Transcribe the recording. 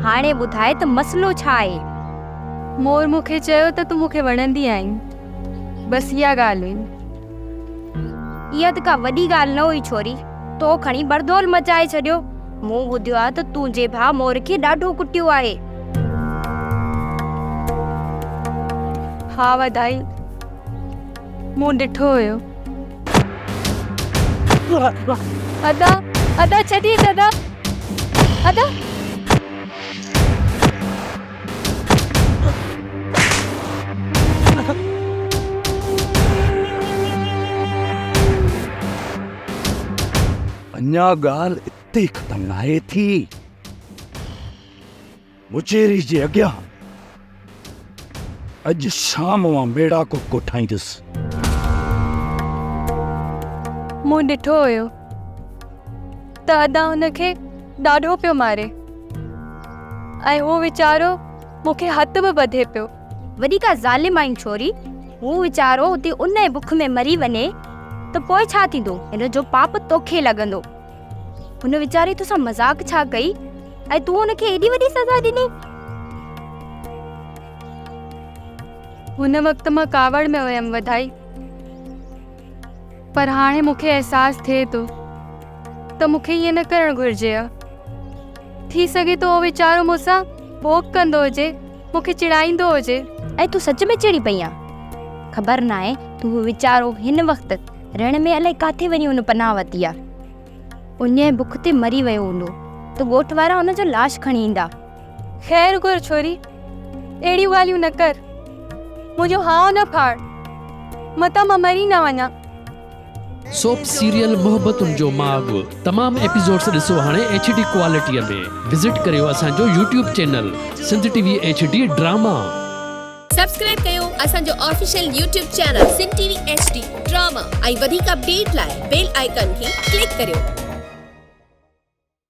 هاڻي ٻڌاء ته مسئلو ڇا آهي؟ مور مون کي چيو ته تون مون کي وڻندي آهين. بس اها ڳالهه هئي. اها ته ڪا وڏي ڳالهه نه هئي ڇوري. تو کڻي بڙدول مچائي ڇڏيو. مون ٻڌيو آهي ته تنهنجي ڀاء مور کي ڏاڍو ڪٽيو آهي. ها وڌائي. مون ڏٺو هيو. ادا ادا ڇڏيس ادا ادا. اڃا ڳالهه اتي ختم ناهي ٿي. مچيري جي اڳيان اڄ شام مان ميڙاڪو ڪوٺائيندس. مون ڏٺو هيو ته ادا هن کي ڏاڍو پيو ماري ۽ هو ويچارو مون کي هٿ به ٻڌي پيو. وڏي ڪا ظالم آهين ڇوري، هو ويچارو اتي ان ۽ بک ۾ مري وڃي ته پوء ڇا ٿيندو؟ هن جو پاپ توکي لڳندو. هن ويچاري توسان مذاق ڇا ڪئي ۽ تون هن کي ايڏي وڏي سزا ڏني؟ هن وقت مان ڪاوڙ ۾ هيم وڌائي، پر هاڻي مون کي احساس ٿئي ٿو ته مون کي ائين نه ڪرڻ گهرجي ها. ٿي سگهي ٿو هو ويچارو مون سان ڀوڳ ڪندو هجي، مون کي چڙائيندو هجي. ۽ تون سچ ۾ چڙي پئي آن؟ خبر ناهي ته هو ويچارو هن وقت رڻ ۾ الائي ڪاٿي وڃي هن پناهه ورتي آ. اڃ ۽ بک تي مري ويو هوندو ته ڳوٺ وارا هن جو لاش کڻي ايندا. خير گهر ڇوري، اهڙيون ڳالهيون نه ڪر. منهنجو هانء نه ڦاڙ، متان مان مري نه وڃان. سوپ سيريل محبتن جو ماڳ تمام ايپيسوڊس ڏسو هاڻي ايڇ ڊي ڪوالٽي ۾ وزٽ ڪريو اسان جو YouTube channel Sindh T V H D drama. Subscribe ڪيو اسان جو official YouTube channel Sindh T V H D drama ۽ وڌيڪ اپڊيٽ لاء بيل آئيڪان کي ڪلڪ ڪريو.